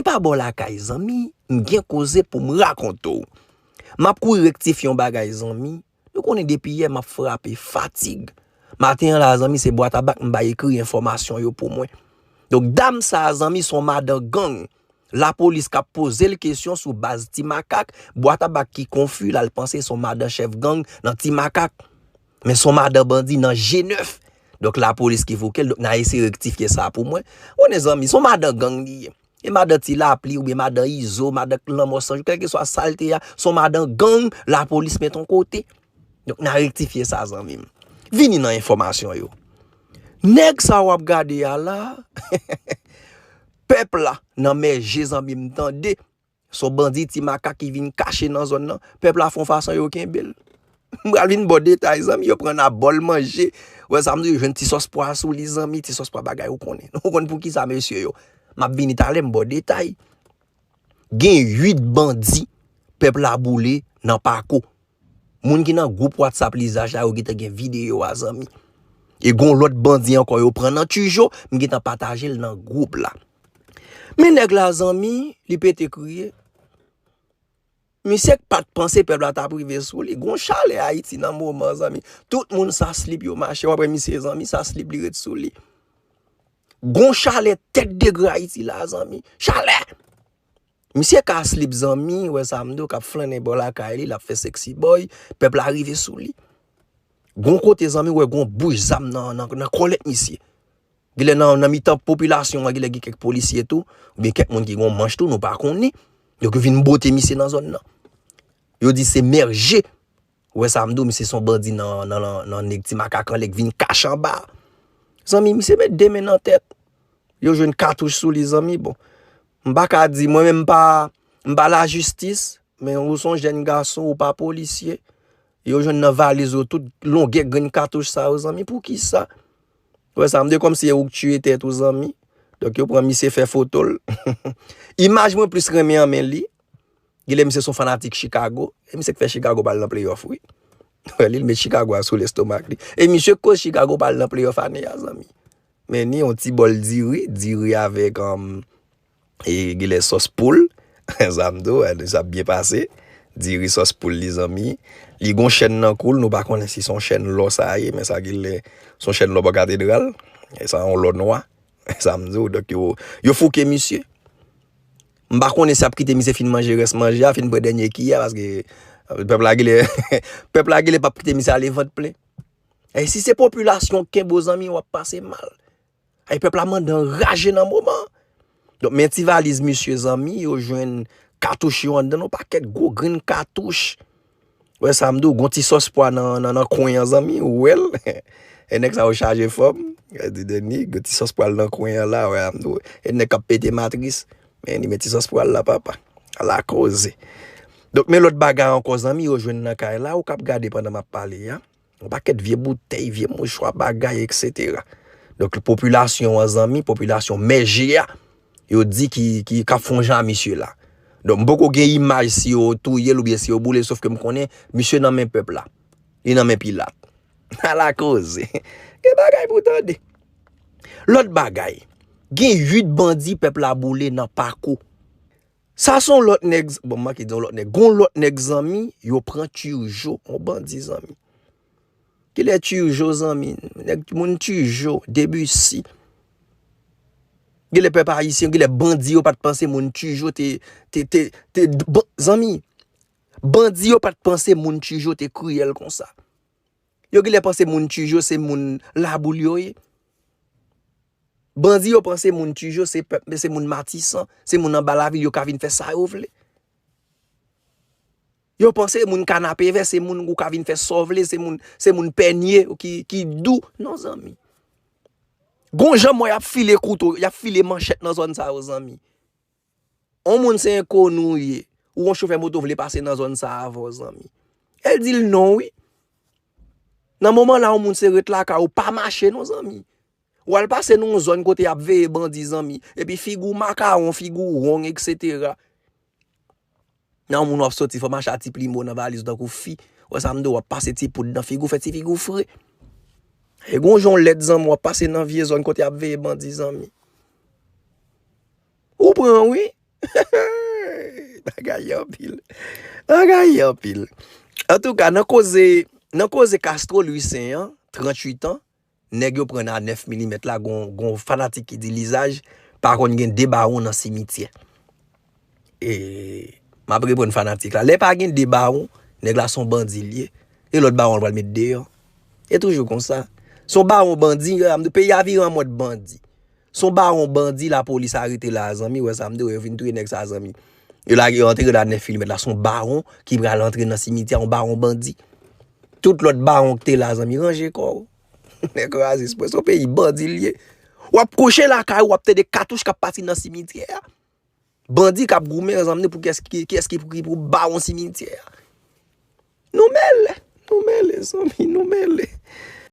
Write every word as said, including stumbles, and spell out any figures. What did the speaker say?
pa bò lakay, zanmi, m gen koze pou m rakonte w. M ap kouri rektifye yon bagay, zanmi. Nou konnen depi yè m ap frape fatig. Maten an la, zanmi, se bwa tabak m bay ekri enfòmasyon yo pou mwen. Donk, dam sa a, zanmi, se yon madan gang. Lapolis k ap poze l kesyon sou baz Ti Makak, bwa tabak ki konfi, l al panse se yon madan chèf gang nan Ti Makak. Men se yon madan bandi nan G nèf. Donk, lapolis ki fouke l, donk, n a eseye rektifye sa pou mwen. Ou konnen, zanmi, se yon madan gang li ye. E madan Ti Lapli oubyen madan Izo, madan Lanmò San Jou, kèlkeswa sa l te ye a, se yon madan gang, lapolis met yon kote. Donk, n a rektifye sa, zanmi m. Vini nan enfòmasyon yo. Nèg sa w ap gade a la, pèp la nan men je, zanmi m, tande. Se yon bandi Ti Makak ki vin kache nan zòn nan. Pèp la fè yon fason yo kenbe l. M pral vin ba w detay, zanmi, yo pran nan bòl manje. Ou wè sa m di, yo jwenn ti sòs pwa sou li, zanmi, ti sòs pwa bagay ou konnen. Ou konn poukisa, mesye yo. M ap vini talè, m ba w detay. Gen uit bandi pèp la boule nan Pako. Moun ki nan gwoup WhatsApp Lizaj la, yo gentan gen videyo a, zanmi. E gon lòt bandi ankò yo pran nan tijo, m gentan pataje l nan gwoup la. Men nèg la, zanmi, li pete kriye. Misye k pa t panse pèp la t ap rive sou li. Gon chalè Ayiti nan moman, zanmi. Tout moun sa slip yo mache. W ap wè misye, zanmi, sa slip li ret sou li. Gon chalè tèt degre Ayiti la, zanmi. Chalè! Misye ka slip, zanmi, wè sa m di w, k ap flannen bò lakay li, l ap fè sexy boy, pèp la rive sou li. Gon kote, zanmi, wè gon bouch zam nan, nan, nan kòlèt misye. Genlè nan, nan mitan popilasyon an, genlè gen kèk polisye tou, oubyen kèk moun ki gon manch tou, nou pa konnen. Donk, yo vin bote misye nan zòn nan. Yo di se mèje. Ou wè sa m di w, misye se yon bandi nan, nan, nan, nan nèg Ti Makak anlè k vin kache anba. Zanmi, misye met de men nan tèt. Yo jwenn katouch sou li, zanmi. Bon, m pa ka di, mwen menm m pa, m pa lajistis, men ou se yon jèn gason, ou pa polisye. Yo jwenn nan valiz ou tout longè grenn katouch sa yo, zanmi. Poukisa? Ou wè sa m di w, kòmsi e ou k tiye tèt ou, zanmi. Donk, yo pran misye fè foto l. Imaj mwen plis renmen an men li. Genlè misye se yon fanatik Chicago. E misye k fè Chicago pa al nan playoff, wi. Li, li met Chicago a sou lestomak li. E misye k koz Chicago pa al nan playoff ane a, zanmi. Men ni yon ti bòl diri, diri avèk, um, e genlè sòs poul. Sa m di w, sa ap byen pase. Diri sòs poul li, zanmi. Li gon chèn nan kou l, nou pa konnen si se yon chèn lò sa ye, men sa genlè se yon chèn lò bò katedral. E sa yon lò nwa. Sa m di w, donk yo, yo fouke misye. M pa konnen si y ap kite misye fin manje rès manje a, fin pran dènye kiyè, paske, euh, pèp la genlè, pèp la genlè p ap kite misye ale vant plen. E si se popilasyon kenbe w, zanmi, w ap pase mal. Ay, pèp la mande anraje nan moman. Donk, men ti valiz misye, zanmi, yo jwenn katouch yo anndan, yon pakèt gwo grenn katouch. Wè sa m di w, gon ti sòs pwa nan, nan, nan kwen an, zanmi, ou wè l. E nèg sa yo chaje fòm. Di Deni, gon ti sòs pwa l nan kwen an la, wè sa m di w. E nèg k ap pete matris. Men li met ti sòs pwa l la, papa. Ala koze. Donk, men lòt bagay ankò, zanmi, yo jwenn nan kay la, ou k ap gade pandan m ap pale a. Yon pakèt vye boutèy, vye mouchwa, bagay, etsetera. Donk, popilasyon an, zanmi, popilasyon mèje a, yo di ki, ki, k ap fè yon jan a misye la. Donk, m poko gen imaj si yo touye l oubyen si yo boule l, sòf ke m konnen misye nan men pèp la. Li nan men Pilat. Ala koze. Gen bagay pou tande. Lòt bagay. Gen uit bandi pèp la boule nan Pako. Sa se yon lòt nèg, bon, m manke di yon lòt nèg. Gon lòt nèg, zanmi, yo pran Turgeau, yon bandi, zanmi. Kilè Turgeau, zanmi? Nèg, moun Turgeau, Debussy. Genlè pèp ayisyen, genlè bandi yo pa t panse moun Turgeau te, te, te, te, ban-, zanmi. Bandi yo pa t panse moun Turgeau te kriyèl konsa. Yo genlè panse moun Turgeau se moun laboul yo ye. Bandi yo panse moun Turgeau se pèp, se moun Matisan, se moun anba lavil, yo ka vin fè sa yo vle. Yo panse moun Kanapevè se moun ou ka vin fè sa w vle, se moun, se moun Pènye ki, ki dou. Non, zanmi. Gon jan m wè y ap file kouto, y ap file manchèt nan zòn sa yo, zanmi. On moun se enkoni w ye, ou on chofè moto vle pase nan zòn sa avè w, zanmi. El di l non, wi. Nan moman la, on moun se ret lakay ou, pa mache non, zanmi. W al pase nan yon zòn kote y ap veye bandi, zanmi. Epi figi w makawon, figi w wong, etsetera. Nan yon moun w ap soti, fò mache a ti plimo nan valiz ou tankou fi. Wè sa m di w, w ap pase ti poud nan figi w, fè ti figi w fre. E gon jan w lèd, zanmi, w ap pase nan vye zòn kote y ap veye bandi, zanmi. Ou pran, wi. Bagay anpil. Bagay anpil. Antouka, nan koze, nan koze Castro Louis Saint an, tranntuit an, nèg yo pran a nèf milimèt la, gon, gon fanatik ki di Lizaj pa konn gen de bawon nan simityè. E m ap reponn fanatik la. Lè pa gen de bawon, nèg la se yon bandi l ye. E lòt bawon l pral met deyò. E toujou konsa. Se yon bawon bandi, peyi a vire an mòd bandi. Se yon bawon bandi lapolis arete la, zanmi, wè sa m di w, yo vin touye nèg sa, zanmi. Yo lage, yo antere la nèf milimèt la, se yon bawon ki pral antre nan simityè, yon bawon bandi. Tout lòt bawon ki te la, zanmi, ranje kò w. Nèg kraze espwa, se yon peyi bandi l ye. W ap kouche lakay ou, w ap tande katouch k ap pati nan simityè a. Bandi k ap goumen, zanmi, pou kiyès ki, kiyès ki pou, ki pou bawon simityè a. Nou mele, nou mele, zanmi, nou mele.